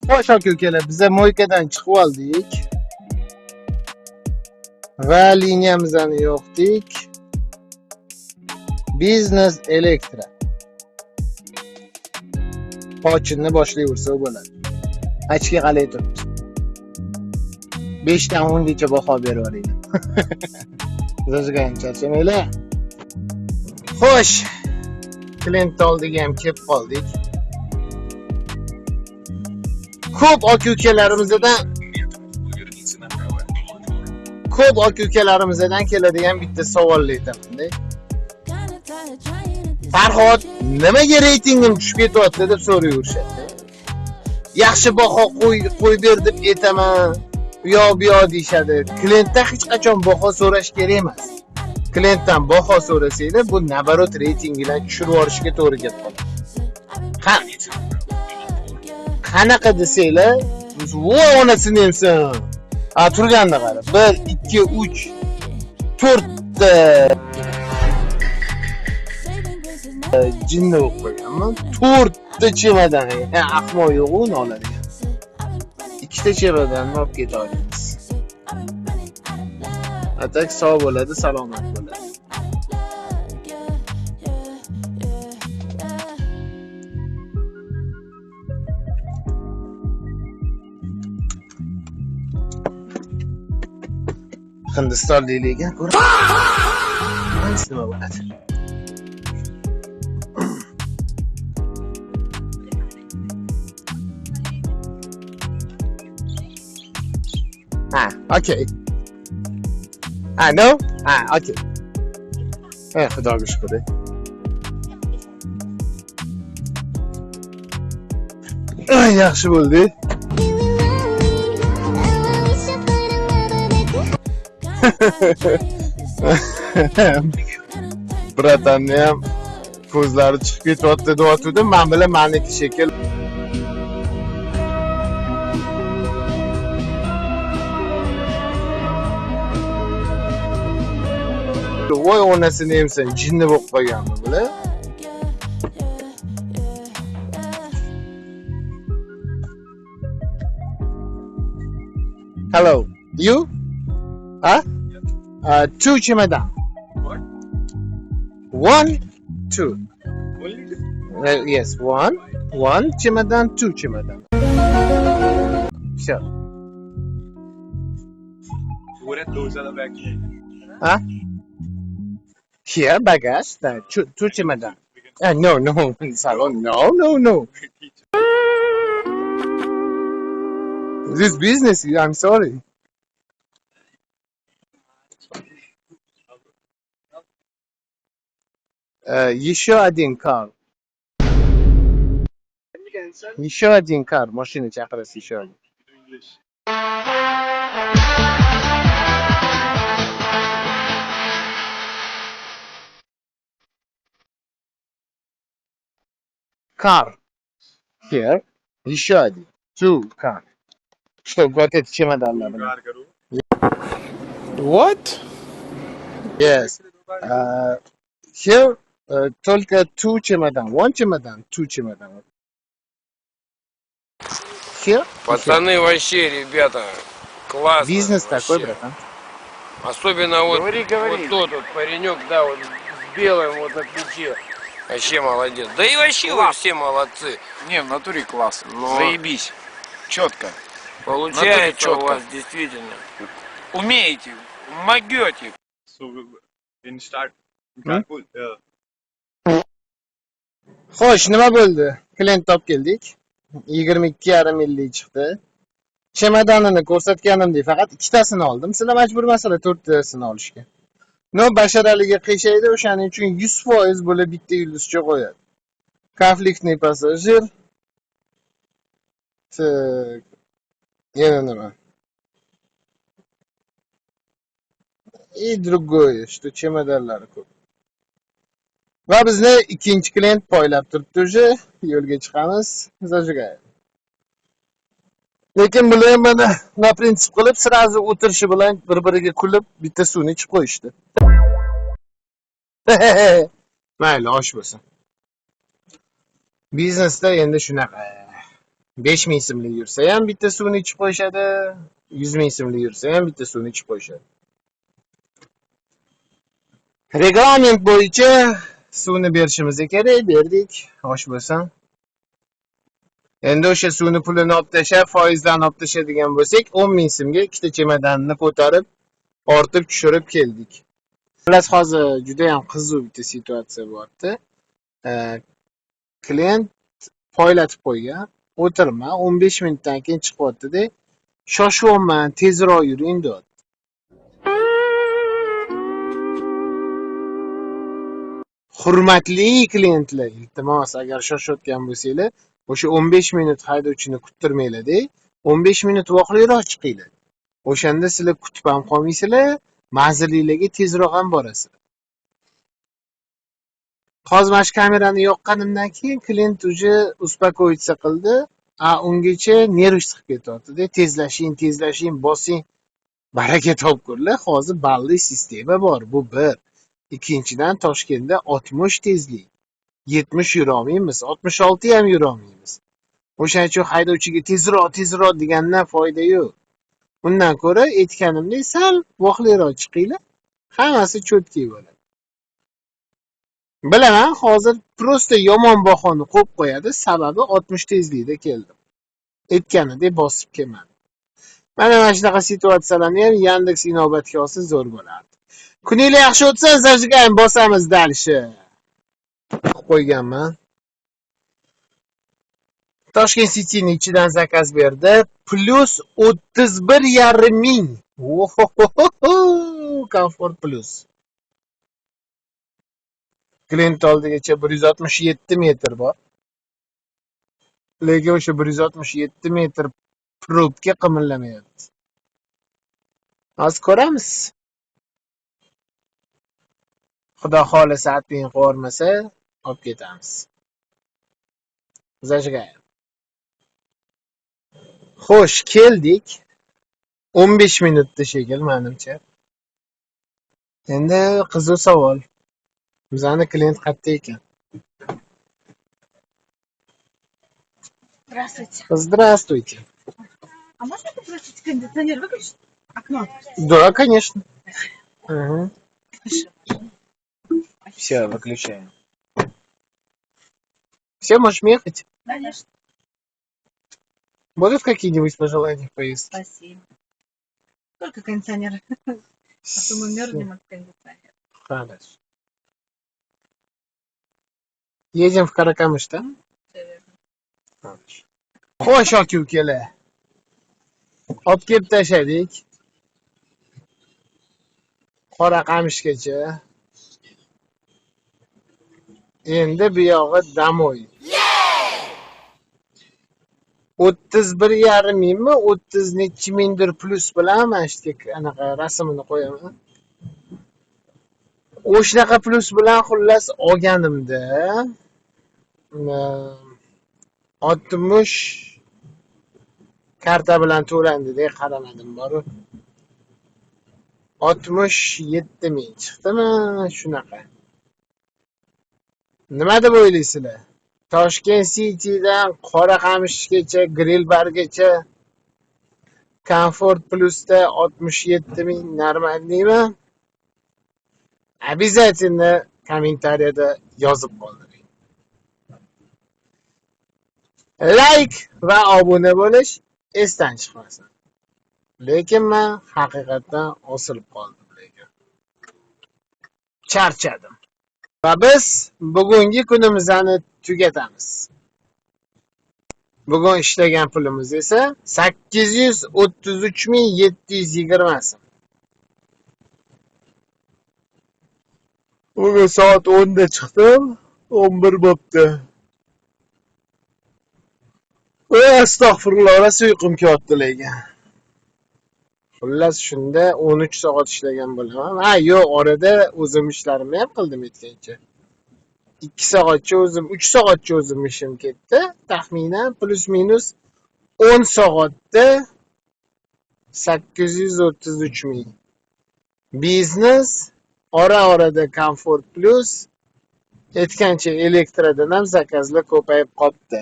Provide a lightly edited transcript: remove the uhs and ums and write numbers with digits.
Xo'sh, aka ukalar, biza мойка dan chiqib oldik. Va liniyamizni yoqdik. Biznes Elektro. Pochinni boshlayversa bo'ladi. Ochki qalay turibdi. 5 dan 10 gacha baho berib yuboringlar. Zajgan charchamanglar. Xo'sh, klient oldiga ham kelib qoldik. Ko'p aka-ukalarimizdan ko'p aka-ukalarimizdan keladigan bitta savolni aytaman-da. Farhod, nimaga reytingim tushib ketyapti deb so'rayverishadi. Yaxshi baho qo'yib ber deb aytaman, u yoq bu yoq deyishadi. Klientdan hech qachon baho so'rash kerak emas. Klientdan baho so'rasanglar, bu наоборот reytingini tushirib yuborishga to'g'ri kelib qoladi. Ha, qanaqa desanglar, voy onasini emsin. Ha, turganda qara. 1 2 3 4 ta jinni bo'lib qo'yganman. 4 ta chemadon. Ha, ahmoq yo'q uni oladigan. 2 ta chemadonni olib keta olamiz. Atak sog' bo'ladi, salomat bo'ladi. Hindistonlik ekan, ko'ramiz nima bo'ladi. Ha, okey. Ha, no? Ha, okey. Xudoga shukur. Ay, yaxshi bo'ldi. Братан ni ham ko'zlari chiqib ketyapti deyotgandim. Men bilan maniki shekil. Voy onasini emsin, jinni bo'lib qolganmi bular? Hello, you? Huh? Two chemadon. What? 1, 2. Only two? Yes, 1. 1 chemadon, 2 chemadon. Всё. Говорят, those are the back. Huh? Here, bagage, two chemadon. No, no, salon, no, no, no. This business, I'm sorry. Еще один car. Еще один car. Mashina chaqirasiz, еще один. English. Car. Here. Еще один. Two car. Что, вот эти чемоданlar bilan. Car karo. What? Yes. Here, только two chemadon. One chemadon, two chemadon. Here? Пацаны вообще, ребята, классно. Бизнес такой, вообще. Братан. Особенно вот, Говори, говори. Вот тот вот паренек, да, вот с белым вот на плече. Вообще молодец. Да и вообще вы Класс. все молодцы. Не, в натуре класс. Но. Заебись. Четко. Получается чётко. у вас действительно. Умеете, могете. So in start, Hmm? carpool. Yeah. Xo'sh, nima bo'ldi? Klient topib keldik. 22,5 millik chiqdi. Chemodanini ko'rsatganimdek faqat ikkitasini oldim. Sizlar majbur emaslar to'rttasini olishga. No, basharaliga qiyshaydi, o'shaning uchun 100% bo'lib bitta yulduzcha qo'yadi. Konfliktniy passajir. Так. Yana nima? И другое, что chemodanlari ko'p. Va bizni ikkinchi klient poylab turibdi уже. Yo'lga chiqamiz. Зажигаем. Lekin bular ham mana na prinsip qilib, сразу o'tirishi bilan bir-biriga kulib, bitta suvni ichib qo'yishdi. Mayli, osh bo'lsin. Biznesda endi shunaqa. 5000 so'mlik yursa ham bitta suvni ichib qo'yishadi, 100 ming so'mlik yursa ham bitta suvni ichib qo'yishadi. Reglament bo'yicha suvni berishimiz kerak, berdik. Xo'sh bo'lsin. Endi o'sha suvni pulini olib tashlab, foizlarni olib tashlaydigan bo'lsak, 10 ming so'mga ikkita chemodanni ko'tarib, ortib tushirib keldik. Xullas, hozir juda ham qiziq bitta situatsiya bo'lyapti. Klient poylatib qo'ygan. O'tirma, 15 minutdan keyin chiqyapti-da. Shoshyapman, tezroq yuring deyapti. Hurmatli klientlar, iltimos, agar shoshayotgan bo'lsanglar, o'sha 15 minut haydovchini kuttirmanglar-da, 15 minut vaqtliroq chiqinglar. O'shanda sizlar kutib ham qolmaysizlar, manzilinglarga tezroq ham borasizlar. Hozir mana shu kamerani yoqqanimdan keyin klient уже успокоиться qildi. Ungacha nerv chiqib ketyapti-da, tezlashing, tezlashing, bosing. Baraka topkurlar, hozir balli sistema bor, bu bir. Ikkinchidan, Toshkentda 60 tezlik. 70 yura olmaymiz, 66 ham yura olmaymiz. O'shaning uchun haydovchiga tezroq, tezroq degandan foyda yo'q. Undan ko'ra aytganimdek sal vaqtliroq chiqinglar, hammasi cho'tki bo'ladi. Bilaman, hozir prosta yomon bahoni qo'yib qo'yadi, sababi 60 tezlikda keldim. Aytganidek bosib kelmadim. Mana shunaqa situatsiyalarni ham Yandex inobatga olsa zo'r bo'lardi. Kuninglar yaxshi o'tsin, zajigayim bosamiz dальше. Qo'yganman. Toshkent City'ning ichidan zakaz berdi. Plus 31,5 ming. Ohohoho, Komfort Plus. Klient oldigacha 167 metr bor. Lekin o'sha 167 metr probka qimillamayapti. Hozir ko'ramiz. Xudo xolasa atpin qo'yarmasa, olib ketamiz. Zajigayim. Xo'sh, keldik. 15 minutda shekil menimcha. Endi qiziq savol. Bizani klient qayerda ekan? Здравствуйте. Здравствуйте. А можно попросить кондиционер выключить? Окно. Да, конечно. Угу. Все, выключаем. Все, можем ехать? Конечно. Будут какие-нибудь пожелания в поездке? Спасибо. Только кондиционер. А то мы мерзнем от кондиционера. Хорошо. Едем в Каракамыш, да? Всё верно. Хорошо. Xo'sh, aka ukalar. Olib kelib tashladik. Qoraqamishgacha. Endi bu yog'i домой. 31,5 mingmi, 30 nechi mingdir plus bilan mana shu yerga anaqa rasmini qo'yaman. O'shanaqa plus bilan xullas olganimda 60 karta bilan to'landi deb qaramadim borib. 67 ming chiqdimi shunaqa. Nima deb o'ylaysizlar? Toshkent City'dan Qoraqamishgacha, Grill bargacha Komfort Plus'da 67 ming normalniymi? Обязательно kommentariyada yozib qoldiring. Like va obuna bo'lish esdan chiqmasin. Lekin men haqiqatdan osilib qoldim lekin. Charchadim. Va biz bugungi kunimizni tugatamiz. Bugun ishlagan pulimiz esa 833 720 so'm. Bugun soat 10 da chiqdim, 11 bo'pti. Ey, astag'firulloh, rosa uyqum kelyapti lekin. Xullas shunda 13 soat ishlagan bo'laman. Ha, yo'q, orada o'zim ishlarimni ham qildim aytgancha. 2 soatcha o'zim, 3 soatcha o'zim ishim ketdi. Taxminan plus minus 10 soatda 833 ming. Biznes ora-orada Komfort Plus aytgancha elektrodan ham zakazlar ko'payib qolibdi.